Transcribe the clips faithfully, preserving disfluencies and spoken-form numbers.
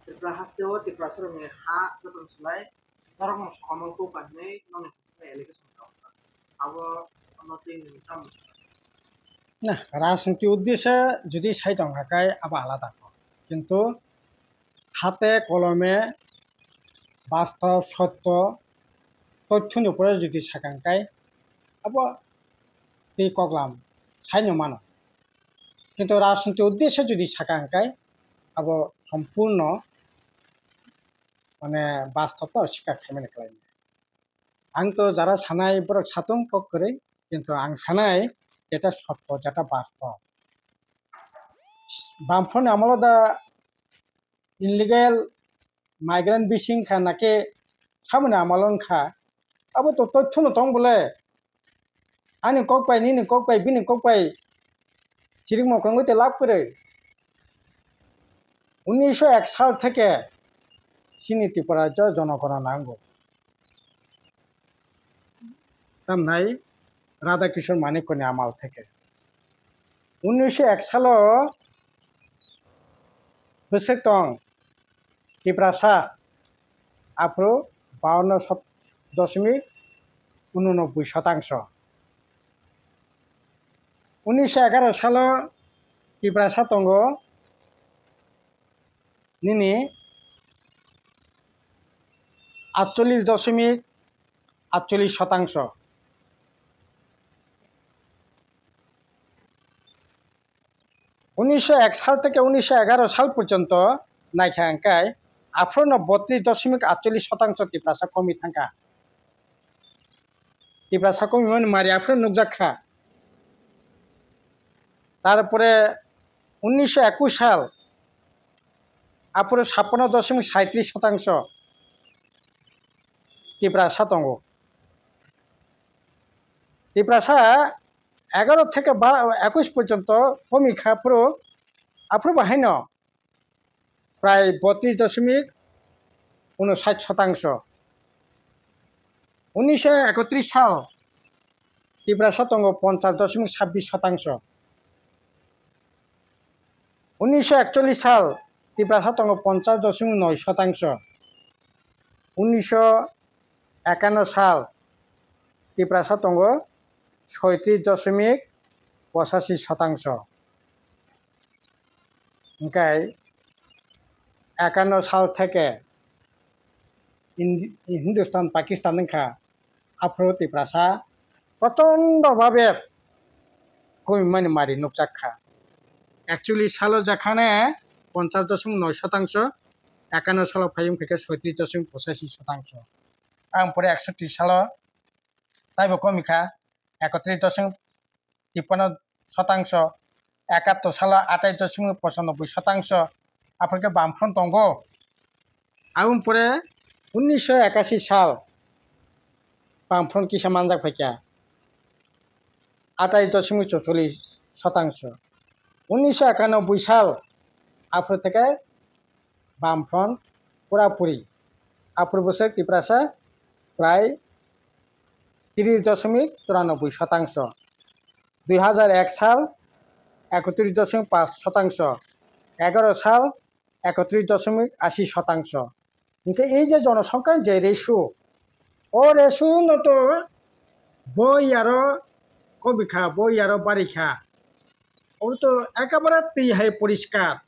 Tripura haste o Tiprasa rokni ha joto swlai norok no sokomor kok bai hinwi nokni allegation kha. Abo no tei nwng tamo? Na, rajniti uddeshe jodi sai tong kha kai abo alada kok. Kintu hate kolome bastob sotto tothoni upore jodi sakang kai abo tei koklam saino mano. Kintu rajniti uddeshe jodi sakang kai abo sompurno mane bastob no sikar khaimani kwlai. Ang to jara sanai borok satung kok kwrwi, kintu ang sanai jeta sotto, jeta bastob. Bamphoni amolo da illegal migrant bising kha nake samani amolo wngkha, abo to tothono tong bole. Ani kok bai, nini kok bai, bini kok bai chirikmo kwrwngwi tei lab kwrwi. Unnisho ek sal theke chini Tripura rajyo jonogonona nango. Tamnai Radha Kishore Manikya ni amal theke. Unnisho ek salo bwswk tong Tiprasa, aphuru bawanno doshimik unonoboi shotangso. Unnisho egaro salo Tiprasa tongo nini atchollish doshimik atchollish shotangso. Unnisho ek sal theke unnisho egaro sal porjonto naikha hwnkhe aphuru no bottrish doshimik atchollish shotangso Tiprasa komi thangkha. Tiprasa komimani mari aphuru nukjak kha. Tarpore unnisho ekush sal aphuru sappanno doshimik saitrish shotangso Tiprasa tongo. Tiprasa egaro theke ba-, ekush porjonto komi kha phuru, aphuru bo haino prai bottrish doshimik unoshat shotangso. Unnisho ekottrish sal Tiprasa tongo ponchash doshimik sabbish shotangso. Unnisho ekchollish sal Tiprasa tongo ponchash doshimik noi shotangso. Unnisho ekanno sal Tiprasa tongo soitrish doshimik pochashi shotangso. Hwnkhe ekanno sal theke Indi-, Hindustan, Pakistan wngkha, aphuru Tiprasa prochondo bhabe komimani mari nukjak kha. Actually salo jakhane ponchash doshimik noi shotangso, ekanno salo phai wngkha khe soitrish doshimik pochashi shotangso. Ang pore eksotti salo taibo komi kha, ekotris doshimik tippanno shotangso, ekattor salo atais doshimik pochanobboi shotangso, aphuru khe Bamfront tongo. Aboni pore unnisho ekashi sal Bamfront kisa manjak phaikha, atais doshimik chocholish shotangso. Unnisho ekanobboi sal aphuru theke Bamfront purapuri. Aphuru bwswk Tiprasa prai tris doshimik churanobboi shotangso. Dui hajar ek sal ekotris doshimik panch shotangso, egaro sal ekotris doshimik ashi shotangso. Hinkhe ei je jonosongkhani je ratio, o ratio no to bo yaro komikha, bo yaro barikha. Oro to ekabare twi hai poriskar.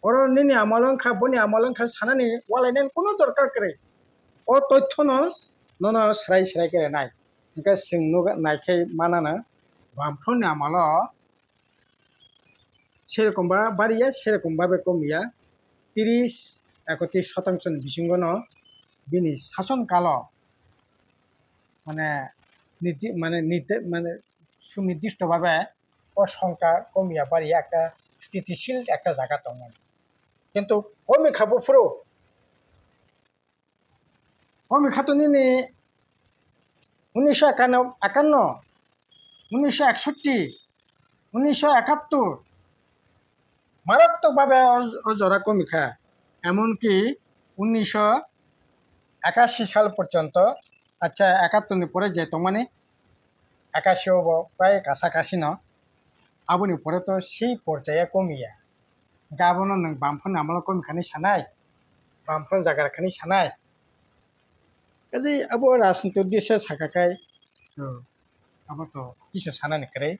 Oro nini amolo wngkha, boni amolo wngkha sanani walainani kunu dorkar kwrwi. O tothyono nono srai srai khe rwnai. Hinkhe chwng nuk naikhe manana, Bamfrontni amolo serokomba bariya, serokombabe komiya, tris ekotris shotangshoni bisingono bini sason kalo mane nirdi-, mane nirdi-, mane sunirdishto bhabe o songkha komiya bariya ekta sthitisil ekta jaga tongo. Kintu komikha buphuru, komikha to nini unnisho ekanno, ekanno, unnisho eksotti, unnisho ekattor, marattok bhabe o, o jora komikha. Emonki unnisho ekashi sal porjonto, acha, ekattor ni pore je tongmani, ekashi o bo prai kasa kasi no, aboni pore to sei porjaya komiya. Hinkhe abono nwng Bamfrontni amolo komikha hinwi sanai? Bamphano jaga rwkha hinwi sanai. Kaje abo rajniti uddesyo saka khai, to abo to kisa sanani kwrwi.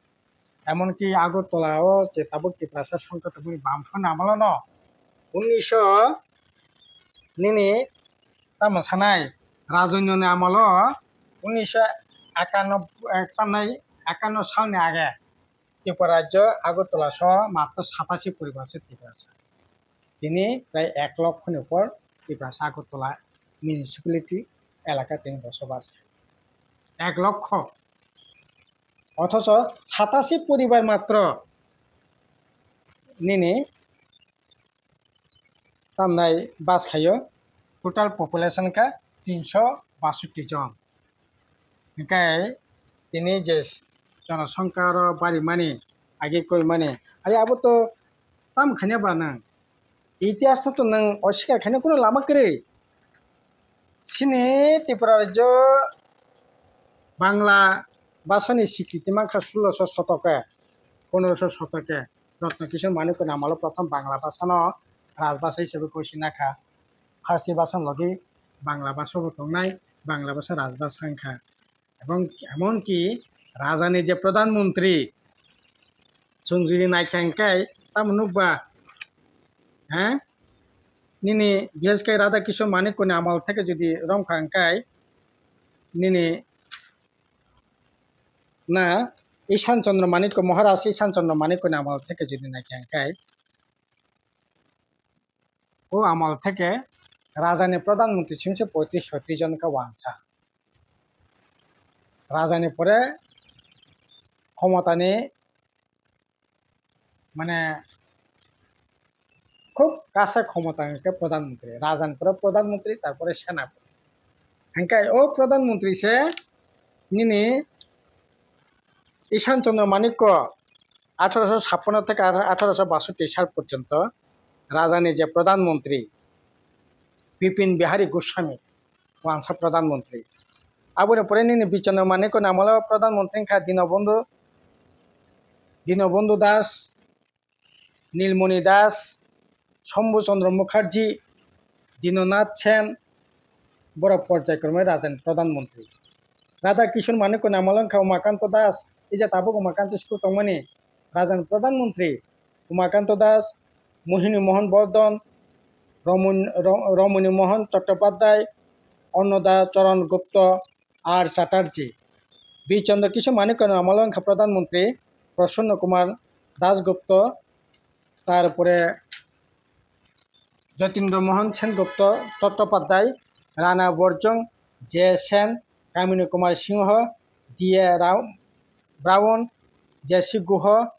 Emonki Agartala o je tabuk Tiprasa songkha tongmani Bamphano amolo no unnisho nini tamo sanai Rajoinyo ni amolo unnisho ekanno, eh, tamnai ekanno salni age Tripura rajyo Agartala so matro satasi poribar se Tiprasa. Tini prai ek lokho ni upor Tiprasa Agartala municipality elaka tini bosobas. Ek lokho. Othocho satasi poribar matro nini tamnai bas khaio, total population kha tinsho basotti jon. Hinkhe tini je jonosongkha oro barimani, age koimani, ari abo to tam khaina ba nwng? Itihas no to nwng osikar khaina kunu lama kwrwi. Chini Tripura rajyo Bangla bhasha ni sikriti mankha sulosho shotoke, pondrosho shotoke. Ratna Kishore Manikya ni amolo prothom Bangla bhasha no rajbhasha hisabe koisinakha. Pharsi bhasha ni logi Bangla bhasha bo tongnai, Bangla bhasha rajbhasha wngkha. Ebong emonki raja ni je pradhan mantri, chwng jodi naikha hwnkhe tamo nukba, ha? Nini bises khe Radha Kishore Manikya ni amal theke jodi romkha hwnkhe, nini na Ishan Chandra Manikya, Maharaj Ishan Chandra Manikya ni amal theke jodi naikha hwnkhe, o amal theke raja ni pradhan mantri singse poitris soitris jon khe wansa. Raja ni pore khomota ni, mane, khub kasak khomota hwnkhe pradhan mantri. Raja ni pore pradhan mantri, tarpore senapoti. Hwnkhe o pradhan mantri se nini Ishan Chandra Manikya athroso sappanno theke athroso basotti sal porjonto raja ni je pradhan mantri Bipin Bihari Goswami wansa pradhan mantri. Aboni pore nini Bichandra Manikya ni amolo pradhan mantri wngkha Dinobandhu, Dinobandhu Das, Nilmoni Das, Shambhu Chandra Mukherjee, Dinonath Sen, borok porjai kwrwngmani raja ni pradhan mantri. Radha Kishore Manikya ni amolo wngkha Umakanta Das, ija tabuk Umakanta school tongmani raja ni pradhan mantri. Umakanta Das, Mohini Mohan Bardhan, Ramon-, Ra-, Ramoni Mohan Chattopadhyay, Annoda Charan Gupta, R Chatterjee. Bichandra Kishore Manikya ni amolo wngkha pradhan mantri Prasanna Kumar Das Gupta, tarpore Jatindra Mohan Sen Gupta Chattopadhyay, Rana Borjong, J Sen, Kamini Kumar Singha, D A Ra-, Brown, J C Guha,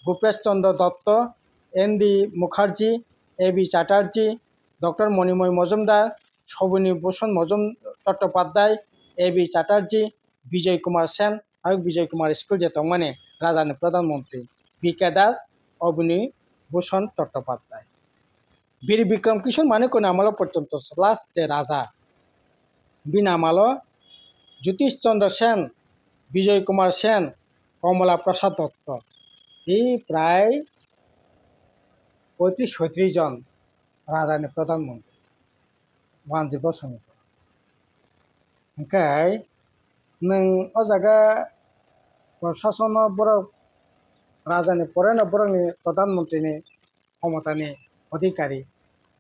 Bhupesh Chandra Dutta, N D Mukherjee, A B Chatterjee, Doctor Monimoy Mojumdar, Sobini Bhushan Mojum-, Chattopadhyay, A B Chatterjee, Bijoy Kumar Sen, abo Bijoy Kumar School je tongmani raja ni pradhan mantri, B K Das, Obini Bhushan Chattopadhyay. Bir Bikram Kishore Manikya ni amolo porjonto last je raja, bini amolo Jyotish Chandra Sen, Bijoy Kumar Sen, Komala Prasad Dutta, tei prai poitris soitris jon raja ni pradhan mantri, wanjwi bosongni. Hwnkhe nwng o jaga prosasono borok raja ni pore no borok ni pradhan mantri ni khomota ni adhikari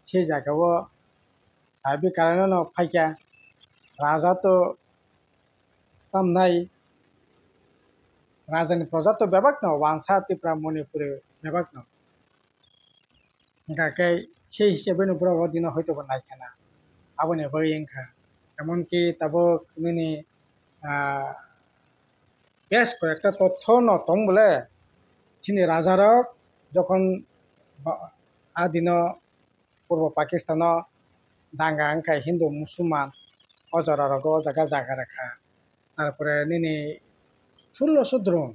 se jaga o sabi karano no phaikha. Raja to tamnai raja ni proja to bebak no wansa Tripura Manipuri bebak no. Hingkha khe sei hisabe no borok o dino hoito bo nai khana. Aboni bagwi wngkha. Emonki tabuk nini, ah, bes koi ekta totho no tong bole, chini raja rok jokhon ba-, a dino Purbo Pakistan o danga wngkha Hindu Musulman o jora rogo o jaga jaga rwkha. Tarpore nini sullo sodro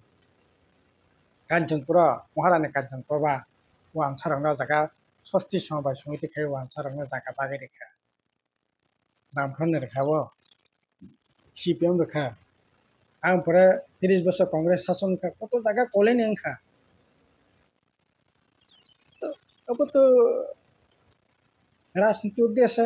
Kanchanpura, Maharani Kanchanpura ba wansa rokno o jaga sosti somobai somiti khai wansa rokno jaga bagwi rikha. Bamphano rikha bo, C P M rikha. Ang pore tris bosor Congress sason kha, koto jaga koleni wngkha. Abo to Rajniti uddeshe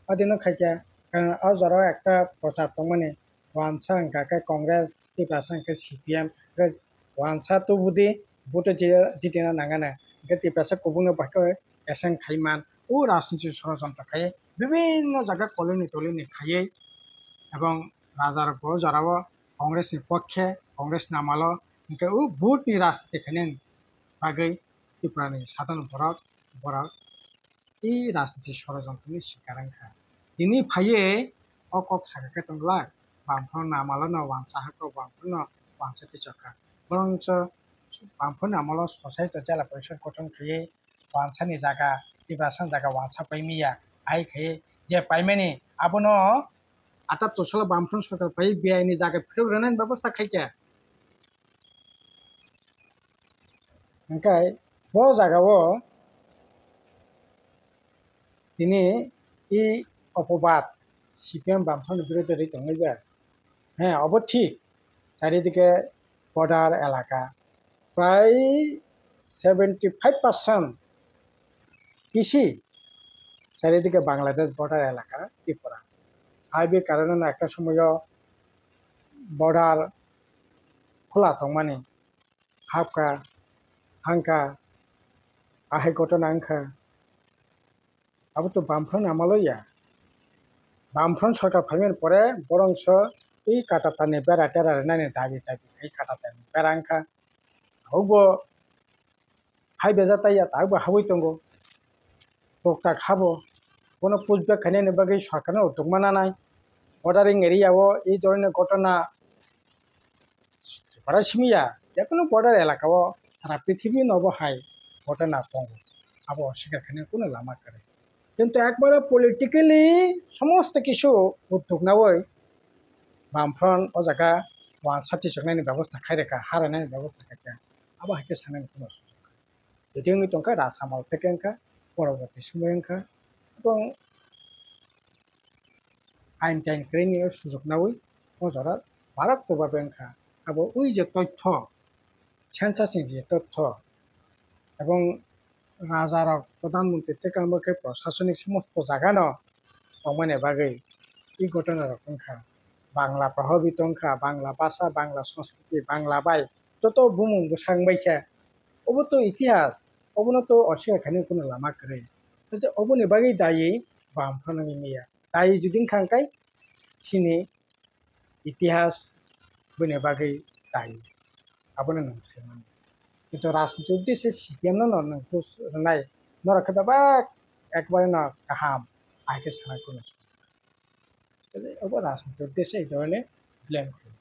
adino khaikha, ah, o jorao ekta prochar tongmani, wansa hwnkha khe Congress, Tiprasa hwnkha khe C P M, hwnkhe wansa tubudi vote-o ji-, jitina nangana, hwnkhe Tiprasa kubungno bahai khe ascend khaiman, o rajniti sorojontro khai bibinno jaga kolini tolini khaiwi, ebong rajarok bo o jorao Congress ni pokhe, Congress ni amalo, hwnkhe o vote ni rajniti khainani bagwi Tripura ni sadharano borok, borok tei rajniti sorojontro ni sikar wngkha. Tini phaiwi o kok saka khe tongglak, Bamfront ni amalo no wansa hakha, Bamfront no wansa tichokha. Borongso Bamfront ni amalo society jela porishod gothon khaiwi wansa ni jaga, Tiprasa ni jaga wansa paimiya, hai khaiwi je paimani abono atattor salo Bamfront sorkar phai biyai ni jaga phirok rwnani bebosta khaikha. Hwnkhe bo jagao tini i opobad C P M Bamfront ni birodhe rwi tonglaijak. He, obo thik. Charidike border elaka. Prai seventy five percent bisi charidike Bangladesh border elaka Tripura. Hai be karone no ekta somoyo border khula tongmani, hapkha, thangkha, ahai ghotona wngkha. Abo to Bamfront amalo ya. Bamfront sorkar phaimani pore borongso tei kata tani bera tera rwnani dabi dabi khai kata tani bera wngkha. Hukbo hai beja tai ya, tabukbo habwi tongo. Toktak habo. Bono push back khainani bagwi sorkarno udduk ma nanai. Bordering area o ei dhoroner ghotona bara simi ya, jekunu border elaka o sara prithibi no bo hai ghotona tongo. Abo oswikar khainani kunu lama kwrwi. Kintu ekbare politically somosto kisu udduk nawi Bamfront o jaga wansa tisoknani bebosta khai rwkha, ha rwnani bebosta khaikha. Abo hai khe sanani kunu sujuk kwrwi. Jadi wngwi tongkha Rajhamal theke wngkha, poroborti somoi wngkha, ebong ain tain kwrwini o sujuk nawi o jora maratokbabe wngkha. Abo ui je toitho, census ni je toitho, ebong rajarok, pradhan mantri theke amo khe prosasonik somosto jagano tongmani bagwi i ghotona rok wngkha. Bangla probhabito wngkha, Bangla bhasha, Bangla sanskriti, Bangla bai joto bumung bwsang bai khe. Obo to itihas, obono to oswikar khainani kunu lama kwrwi. Tei oboni bagwi dayi Bamfront wngwi manya. Dayi jodi wngkha hwnkhe chini itihas bini bagwi dayi. Abono nwng sai mano. Kintu rajniti uddeshe C P M no no nwng buj rwnai. Norok khe bebak ekbare no kaham, ahai khe sana kunu. Obo rajniti uddeshe ei dhoroner blame khlai.